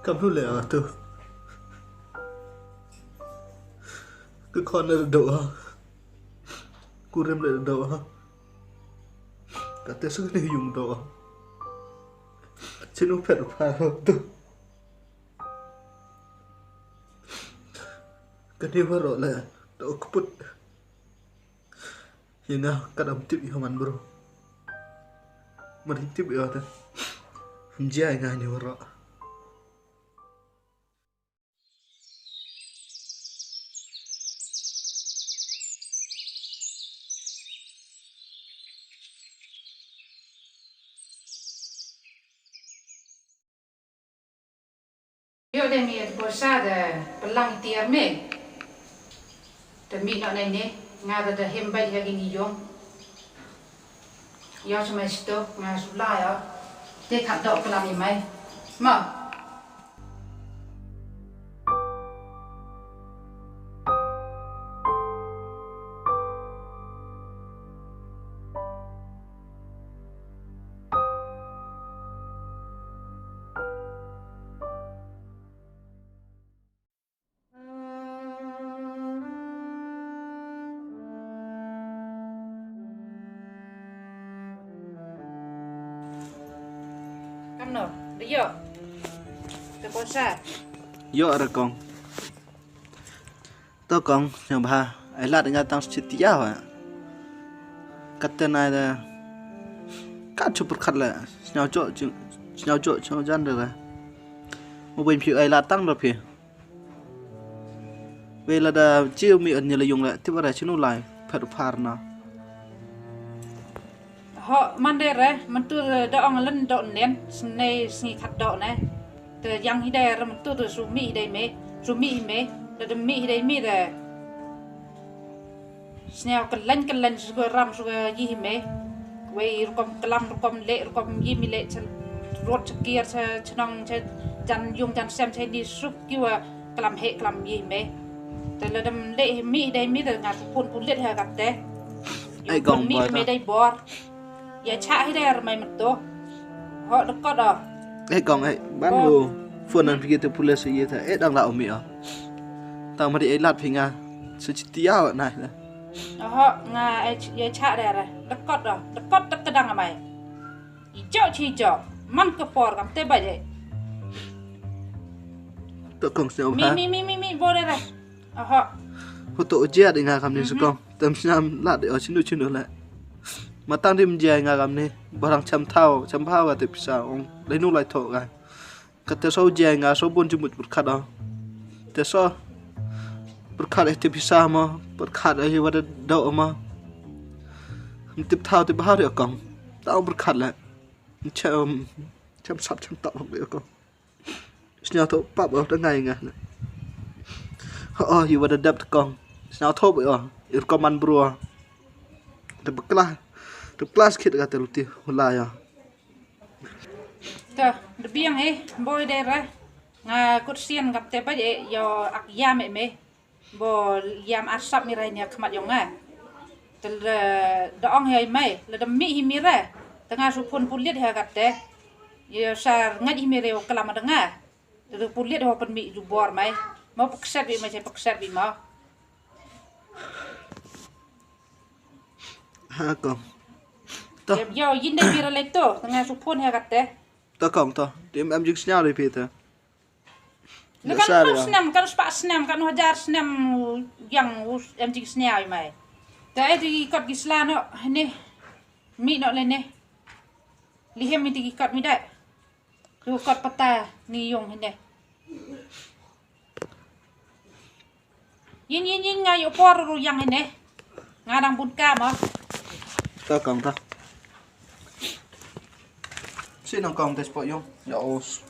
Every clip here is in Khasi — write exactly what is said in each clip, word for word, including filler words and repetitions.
Tam lu le a tu. Ke khon le do a. Kurim le do a. Kate suk ni yung do a. Chinu pet pa tu. Kani waro le do kput. Ina kadam tip iho man bro. Mari tip iho te. Mjia nga ni waro. Yo de mi et posa de pelang tiar me. Te mi no ne ne nga de de hem bai ya gini yong. Yo semai sto nga sula yo. Te khat dok pelang i mai. Ma. Kamno, de yo. Te posa. Yo, Rakong. To kong, sñiaw bha, ai lad nga tang siti yaw, eh. Kate na da. Ka chu pyrkhat le, sñiaw jo, sñiaw jo, sñiaw jan da. Mo buen phi ai lad tang da phi. Wei la da chiu mi an ni la yung le, tip ara chinu lai, phet phar na. Ho, man de re, man tu da ong len do nen, snei sngi khat do ne. Te yang hi de re man tu tu su mi hi de me, su mi hi me, da de mi hi de mi de. Sñiaw kelen kelen su ram su yi hi me. Wei rukom kelam rukom le rukom yi mi le chen rot chekir che chnong che jan yung jan sem che ni su kiwa kelam he kelam yi hi me. Te la dem le hi mi hi de mi de nga su pun pulit ha kate. Ai gong mi ba me ta. De bor. Ya cha hi de ar mai meto. Ho de kot o. Eh kong eh ban. Bom. Wo phone nan phi te police ye ta eh dang la umi o. Tang mari eh lat phi nga. Su chi tiaw na. Ho nga eh ch- ya cha de ar. De kot o. De kot de kedang mai. I jo chi jo. Man ke por kam te ba je. To kong sñiaw mi bha. Mi mi mi mi mi bo de re. Oho. Ho to u jia de nga kam ni. Mhm. Su kong. Tem sñiaw lat de o chinu chinu le. Matang dim jia nga kam ni. Barang cham thau cham bha wa te pisa ong. Lai nu lai tho ga. Kate so jia nga so bun jumut pyrkhat o. Te so pyrkhat eh te pisa mo pyrkhat eh wa de do mo. Tip thau tip bha de kong. Tau pyrkhat le. Cham cham sap cham tau de kong. Sñiaw tho pap o da ngai nga. Ho o yi wa da dap kong. Sñiaw tho o. Ir koman bro. Da bakla. Da klas khit ga te luti hula ya. Ta da biang eh boy de re. Nga kut sian gap te ba eh yo ak yam eh me. Bo yam arsap mi rai nia khmat yong nga. Tel da ong hi mai la da mi hi mi re. Tanga su phun pulit ha kate. Ye sar ngat hi mi re o kelam da nga. Te pulit ho pen mi ju bor mai. Mo pakset bi mai pakset bi mo. Ha kong. To. Yo yin de mi re le to. Tanga su phun ha kate. To kong to. Dim am jing sñiaw ri phi te. Ne kan snem, kan spah snem, kan hajar snem yang em jing snia i mai. Ta e di kot gi sla no ne. Mi no le ne. Li hem mi di kot mi dai. Ru kot pata ni yong ne. Yin yin yin nga yo por ru yang ne. Nga dang bun ka mo. Ta kong ta. Si nong kong te spot yong. Ya os.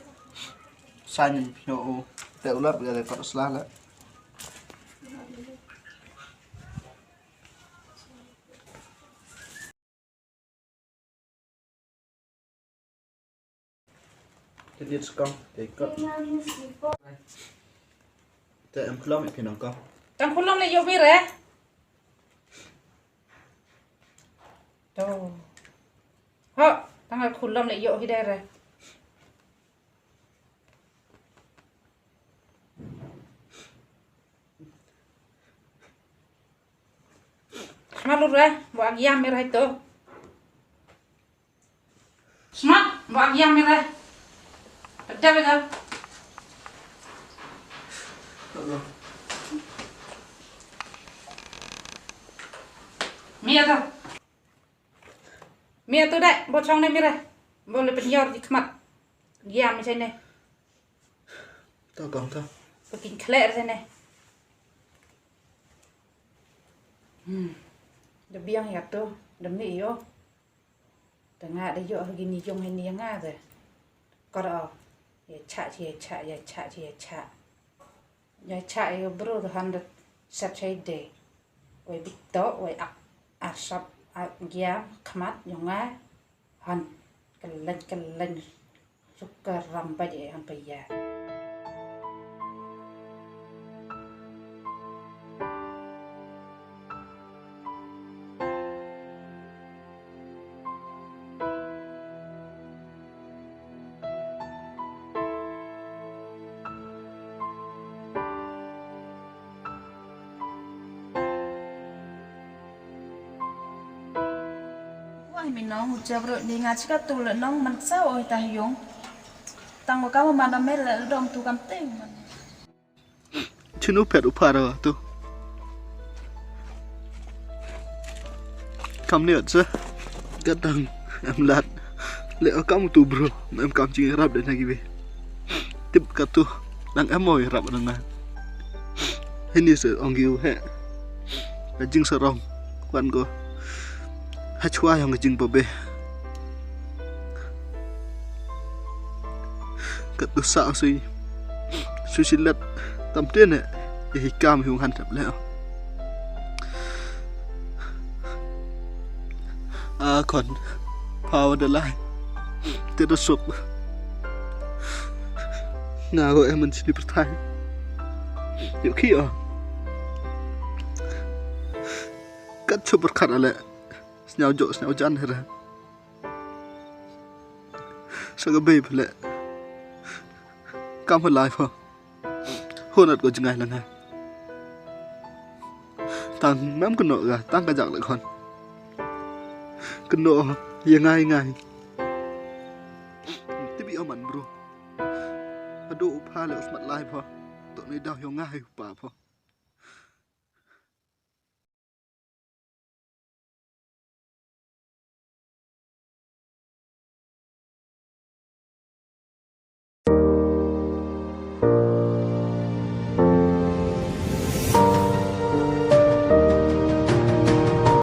Sa nyen phi no u te u lar bia de kot sla la. Te dit skong te kot. Te em klom i phi nong kong. Tang khulom le yo bi re. To. Ho, tang khulom le yo hi de re. Malu re, bo agiam mi re to. Smat, bo agiam mi re. Ada bega. Mi ata. Mi ata dai, bo chong ne mi re. Bo le penyor di khmat. Giam mi chai ne. Ta kong ta. Pekin khlek re ne. Hmm. Da biang ya to, da mi yo. Da nga da yo ha gini yong hini ya nga de. Kor o. Ya cha chi ya cha, ya cha chi ya cha. Ya cha ya bro da han da sat chai de. Wai bit to, wai ak. Ar sap, ak giam, khmat, yong nga. Han. Kelen, kelen. Sukar ram bait e han pa ya. Wah, mi nong, u jabro ni nga chika tu le nong man sa oi ta yung. Tang wa kamu mana mel le dom tu kam teng man. Chinu pet u phara tu. Kam ni ot sa. Gatang em lat. Le o kam tu bro. Em kam ching rap de na gibi. Tip ka tu. Nang em oi rap nang na. Hini se ong giu he. Ka jing sarong. Kwan ko. Ha chwa yong ka jing babe. Kat tu sa sui. Sui silat. Tam tene. Ye hi kam hiung han tap le. A kon. Phawa da lai. Te da suk. Nga go em man chini pyrthai. Yu ki o. Kat chup pyrkhat ale. Sñiaw jok, sñiaw jan hera. Sa ka bei pele. Kam halai pho. Honat ko jngai langa. Tang nam keno ga, tang ka jak le khon. Keno, ye ngai ngai. Tibi aman bro. Adu upha le usmat lai pho. To ni daw yo ngai upa pho.